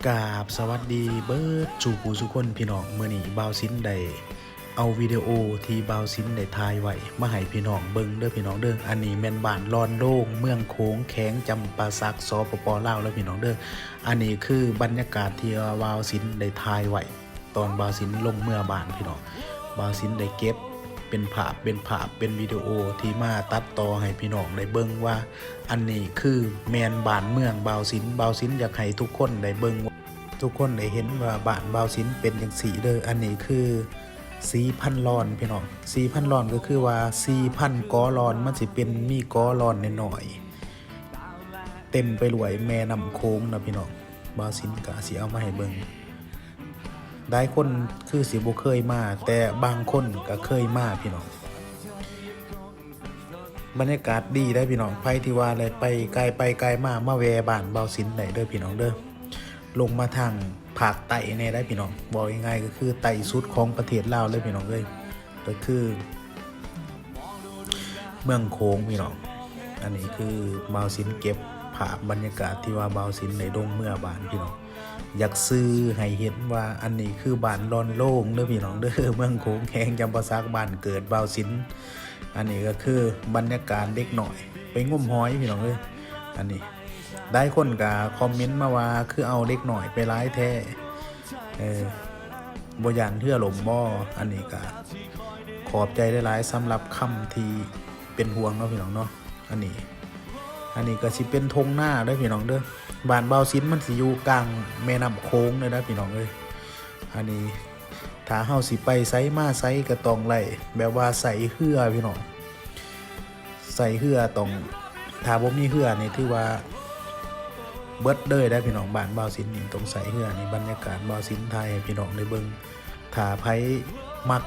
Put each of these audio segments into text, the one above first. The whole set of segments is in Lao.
ກາບສະຫວັດດີເບິດສູ່ຜູ້ສູ່ຄົນພີ່ນ້ອງ. ມື້ນີ້ບ່າວສິນໄດ້ເອົາວິດີໂອທີ່ບ່າວສິນໄດ້ຖ່າຍໄວ້ມາໃຫ້ພີ່ນ້ອງເບິ່ງເດີພີ່ນ້ອງເດີ. ອັນນີ້ແມ່ນບ້ານລອນໂລງ ເມືອງໂຂງ ແຂວງຈຳປາສັກ ສປປ ລາວເດີພີ່ນ້ອງເດີ. ອັນນີ້ຄືບັນຍາກາດທີ່ວ່າບ່າວສິນໄດ້ຖ່າຍໄວ້ ຕອນບ່າວສິນລົງເມືອບ້ານພີ່ນ້ອງ. ບ່າວສິນໄດ້ເກັບເປັນພາບ ເປັນພາບ ເປັນວິດີໂອທີ່ມາຕັດຕໍ່ໃຫ້ພີ່ນ້ອງໄດ້ເບິ່ງວ່າ ອັນນີ້ຄືແມ່ນບ້ານເມືອງບ່າວສິນ. ບ່າວສິນຢາກໃຫ້ທຸກຄົນໄດ້ເບິ່ງ ທຸກຄົນໄດ້ເຫັນວ່າບ້ານບ່າວສິນເປັນຈັ່ງຊີ້ເດີ. ອັນນີ້ຄືສີ່ພັນລອນພີ່ນ້ອງ. ສີ່ພັນລອນກໍຄືວ່າສີ່ພັນກໍລອນ ມັນຊິເປັນມີກໍລອນນ້ອຍໆ ເຕັມໄປດ້ວຍແມ່ນ້ຳໂຂງນະພີ່ນ້ອງ. ບ່າວສິນກໍຊິເອົາມາໃຫ້ເບິ່ງ. ຫຼາຍຄົນຄືຊິບໍ່ເຄີຍມາ ແຕ່ບາງຄົນກໍເຄີຍມາພີ່ນ້ອງ. ບັນຍາກາດດີເດ້ພີ່ນ້ອງ. ໃຜທີ່ວ່າໄດ້ໄປ ກາຍໄປກາຍມາ ມາແວ່ບ້ານບ່າວສິນໄດ້ເດີພີ່ນ້ອງເດີ. ລົງມາທາງພາກໃຕ້ແດ່ໄດ໋ພີ່ນ້ອງ. ເວົ້າງ່າຍໆກໍຄືໃຕ້ສຸດຂອງປະເທດລາວເລີຍພີ່ນ້ອງເອີຍ. ກໍຄືເມືອງໂຂງພີ່ນ້ອງ. ອັນນີ້ຄືບ່າວສິນເກັບພາບບັນຍາກາດທີ່ວ່າບ່າວສິນໄດ້ລົງເມືອບ້ານພີ່ນ້ອງ. ຢາກສື່ໃຫ້ເຫັນວ່າອັນນີ້ຄືບ້ານລອນໂລງເດີພີ່ນ້ອງເດີ ເມືອງໂຂງ ແຂວງຈຳປາສັກ ບ້ານເກີດບ່າວສິນ. ອັນນີ້ກໍຄືບັນຍາກາດເດັກນ້ອຍໄປງົມຫອຍພີ່ນ້ອງເອີຍ. ອັນນີ້ຫຼາຍຄົນກໍຄອມເມັນມາວ່າ ຄືເອົາເດັກນ້ອຍໄປຫຼາຍແທ້ ເອີ ບໍ່ຢ້ານເຮືອຫຼົ່ມບໍ່? ອັນນີ້ກໍຂອບໃຈຫຼາຍໆ ສຳລັບຄຳທີ່ເປັນຫ່ວງເນາະພີ່ນ້ອງເນາະ. ອັນນີ້ ອັນນີ້ກໍຊິເປັນທົ່ງນາເດີພີ່ນ້ອງເດີ. ບ້ານບ່າວສິນມັນຊິຢູ່ກາງແມ່ນ້ຳໂຂງເລີຍນະພີ່ນ້ອງເອີຍ. ອັນນີ້ຖ້າເຮົາຊິໄປໃສມາໃສກໍຕ້ອງໄດ້ແບບວ່າໃຊ້ເຮືອພີ່ນ້ອງ. ໃຊ້ເຮືອຕ້ອງ ຖ້າບໍ່ມີເຮືອນີ້ຖືວ່າເບິດເລີຍໄດ໋ພີ່ນ້ອງ. ບ້ານບ່າວສິນນີ້ຕ້ອງໃຊ້ເຮືອ. ນີ້ບັນຍາກາດບ່າວສິນຖ່າຍໃຫ້ພີ່ນ້ອງໄດ້ເບິ່ງ. ຖ້າໃຜມັກ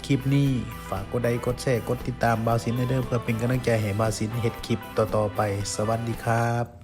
ຄລິບນີ້ ຝາກກົດໄລ ກົດແຊ ກົດຕິດຕາມບ່າວສິນແດ່ເດີ ເພື່ອເປັນກຳລັງໃຈໃຫ້ບ່າວສິນເຮັດຄລິບຕໍ່ໆໄປ. ສະຫວັດດີຄັບ.